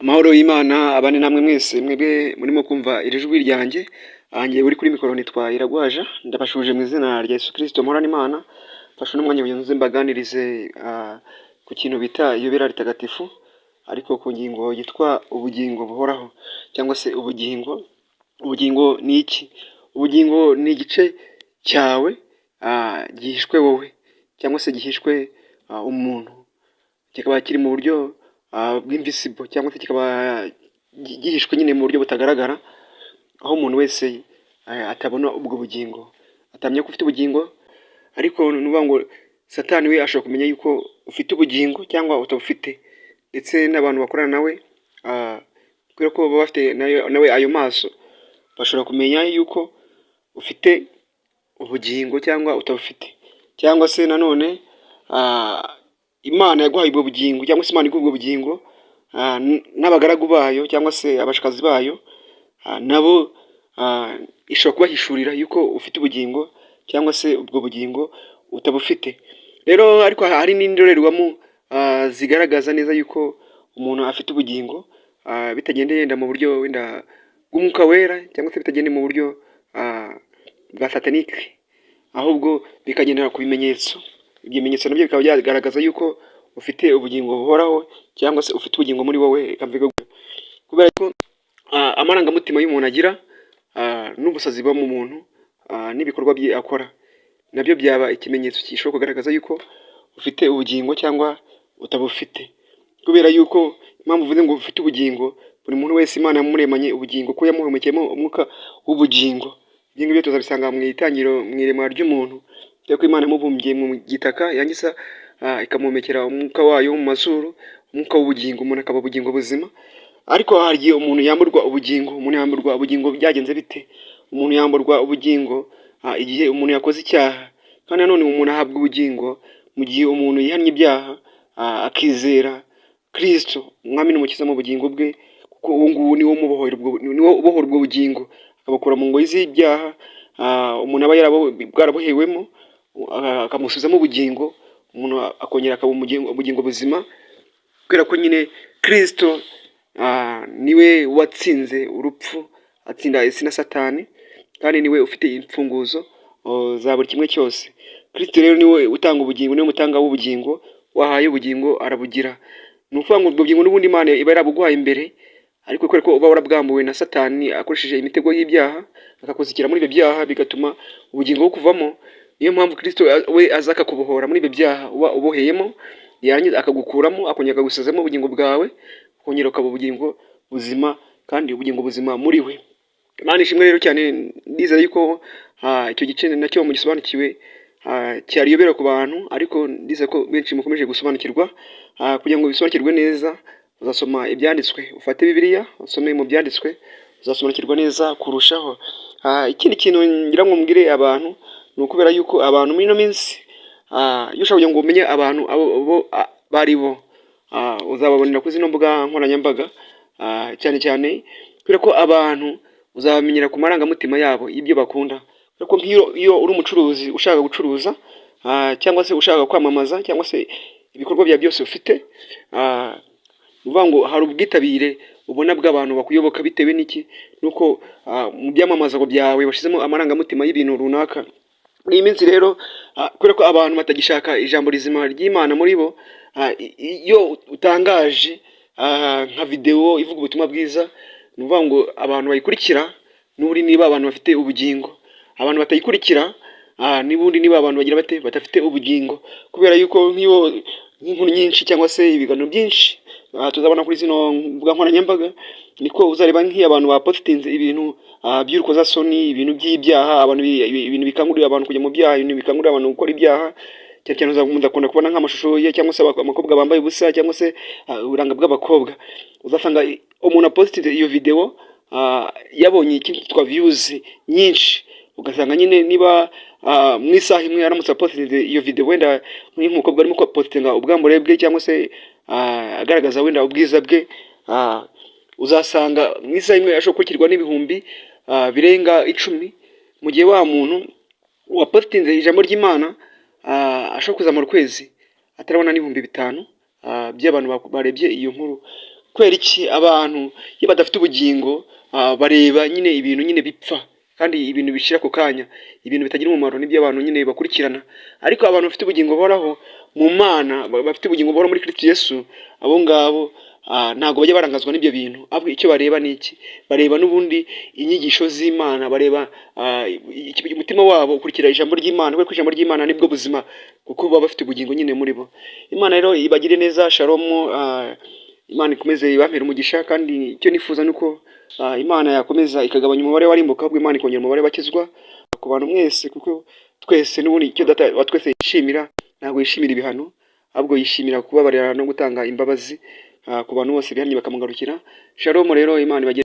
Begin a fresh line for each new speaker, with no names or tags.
Amahoro y'Imana abane namwe mwese, mwebwe murimo kumva iri jwi ryanjye. Njye uri kuri mikoro nitwa Iragwaja, ndabashuje mu izina rya Yesu Kristo mporana Imana. Mfashe uno mwanya kugira ngo nze mbaganirize ku kintu bita iyobera ritagatifu, ariko ku ngingo yitwa ubugingo buhoraho cyangwa se ubugingo. Ubugingo ni iki? Ubugingo ni igice cyawe gihishwe wowe cyangwa se gihishwe umuntu, kikaba kiri mu buryo bw'invisible cyangwa se kikaba gihishwe nyine mu buryo butagaragara, aho umuntu wese atabona ubwo bugingo, atamenya ko ufite ubugingo. Ariko ni ukuvuga ngo Satani we ashobora kumenya yuko ufite ubugingo cyangwa utabufite, ndetse n'abantu bakorana nawe, kubera ko baba bafite nawe ayo maso, bashobora kumenya yuko ufite ubugingo cyangwa utabufite. Cyangwa se nanone Imana yaguhaye ubwo bugingo, cyangwa se Imana iguha ubwo bugingo, n'abagaragu bayo cyangwa se abashakazi bayo nabo ishobora kubahishurira yuko ufite ubugingo cyangwa se ubwo bugingo utabufite. Rero ariko hari n'indorerwamo zigaragaza neza yuko umuntu afite ubugingo, bitagendeye wenda mu buryo wenda bw'umwuka wera cyangwa se bitagendeye mu buryo bwa satanique, ahubwo bikagendera ku bimenyetso. Ibyo bimenyetso nabyo bikaba byagaragaza yuko ufite ubugingo buhoraho cyangwa se ufite ubugingo muri wowe. Kubera ko amarangamutima y'umuntu agira n'ubusazi buba mu muntu n'ibikorwa bye akora, nabyo byaba ikimenyetso gishobora kugaragaza yuko ufite ubugingo cyangwa utabufite. Kubera yuko impamvu uvuze ngo ufite ubugingo, buri muntu wese Imana yamuremanye ubugingo kuko yamuhumekeyemo umwuka w'ubugingo. Ibyo ngibyo tuzabisanga mu itangiriro, mu iremwa ry'umuntu, kubera ko Imana yamubumbye mu gitaka, yarangiza ikamuhumekera umwuka wayo mu mazuru, umwuka w'ubugingo, umuntu akaba ubugingo buzima. Ariko hari igihe umuntu yamburwa ubugingo. Umuntu yamburwa ubugingo byagenze bite? Umuntu yamburwa ubugingo igihe umuntu yakoze icyaha. Kandi nanone umuntu ahabwa ubugingo mu gihe umuntu yihannye ibyaha, akizera Kristo umwami n'umukiza mu bugingo bwe, kuko uwo nguwo niwo umubohora, niwo ubohora ubwo bugingo, akabukura mu ngoyi z'ibyaha umuntu aba bwarabohewemo, akamusubizamo ubugingo, umuntu akongera akaba ubugingo buzima, kubera ko nyine Kristo niwe watsinze urupfu, atsinda isi na Satani, kandi niwe ufite imfunguzo za buri kimwe cyose. Kristo rero niwe utanga ubugingo, niwe mutanga w'ubugingo. Wahaye ubugingo arabugira. Ni ukuvuga ngo ubwo bugingo n'ubundi Imana iba yarabuguhaye imbere, ariko kubera ko uba warabwambuwe na Satani akoresheje imitego y'ibyaha, akakuzikira muri ibyo byaha, bigatuma ubugingo bukuvamo. Niyo mpamvu Kristo we aza akakubohora muri ibyo byaha uba uboheyemo, yarangiza akagukuramo, akongera akagusubizamo ubugingo bwawe, ukongera ukaba ubugingo buzima kandi ubugingo buzima muri we. Imana ishimwe rero cyane. Ndizera yuko icyo gice nacyo mugisobanukiwe. Cyari iyobera ku bantu, ariko ndizera ko benshi mukomeje gusobanukirwa. Kugira ngo bisobanukirwe neza, uzasoma ibyanditswe, ufate Bibiliya usome mu byanditswe, uzasobanukirwa neza kurushaho. Ikindi kintu ngira ngo mbwire abantu ni ukubera yuko abantu muri ino minsi, iyo ushaka kugira ngo umenye abantu abo bari bo, uzababonera kuri zino mbuga nkoranyambaga cyane cyane, kubera ko abantu uzabamenyera ku marangamutima yabo y'ibyo bakunda. Kubera ko nk'iyo uri umucuruzi ushaka gucuruza cyangwa se ushaka kwamamaza cyangwa se ibikorwa byawe byose ufite, ni ukuvuga ngo hari ubwitabire ubona bw'abantu bakuyoboka. Bitewe n'iki? Nuko mu byamamaza byawe washyizemo amarangamutima y'ibintu runaka. Muri iyi minsi rero, kubera ko abantu batagishaka ijambo rizima ry'Imana muri bo, iyo utangaje nka videwo ivuga ubutumwa bwiza, ni ukuvuga ngo abantu bayikurikira n'ubundi niba abantu bafite ubugingo. Abantu batayikurikira n'ubundi niba abantu bagira bate? Badafite ubugingo. Kubera yuko nk'iyo nk'inkuru nyinshi cyangwa se ibiganiro byinshi tuzabona kuri zino mbuga nkoranyambaga, niko uzareba nk'iyo abantu bapositinze ibintu by'urukozasoni, ibintu by'ibyaha, abantu ibintu bikangurira abantu kujya mu byaha, ibintu bikangurira abantu gukora ibyaha. Cyane cyane uzakunda kubona nk'amashusho ye cyangwa se abakobwa bambaye ubusa cyangwa se uburanga bw'abakobwa. Uzasanga umuntu apositinze iyo videwo yabonye ikintu cyitwa views nyinshi. Ugasanga nyine niba mu isaha imwe aramutse apositinze iyo videwo, wenda nk'umukobwa arimo positinga ubwambure bwe cyangwa se agaragaza wenda ubwiza bwe, uzasanga mu isaha imwe ashobora gukurikirwa n'ibihumbi birenga 10, mu gihe wa muntu wapositinze ijambo ry'Imana ashobora kuzamara ukwezi atarabona n'ibihumbi 5 by'abantu barebye iyo nkuru. Kubera iki? Abantu iyo badafite ubugingo bareba nyine ibintu nyine bipfa, kandi ibintu bishira ako kanya, ibintu bitagira umumaro, nibyo abantu nyine bakurikirana. Ariko abantu bafite ubugingo buhoraho mu Mana, bafite ubugingo buhoraho muri Kristo Yesu, abo ngabo ntabwo bajya barangazwa n'ibyo bintu. Ahubwo icyo bareba ni iki? Bareba n'ubundi inyigisho z'Imana, bareba umutima wabo ukurikira ijambo ry'Imana, kubera ko ijambo ry'Imana nibwo buzima, kuko baba bafite ubugingo nyine muri bo. Imana rero ibagire neza. Shalom. Imana ikomeze ibampere umugisha. Kandi icyo nifuza ni uko Imana yakomeza ikagabanya umubare w'abarimbuka, ahubwo Imana ikongera umubare w'abakizwa ku bantu mwese, kuko twese n'ubundi icyo Data wa twese yishimira, ntabwo yishimira ibihano, ahubwo yishimira kubabarira no gutanga imbabazi ku bantu bose bihannye bakamugarukira. Shalom rero, Imana ibagire.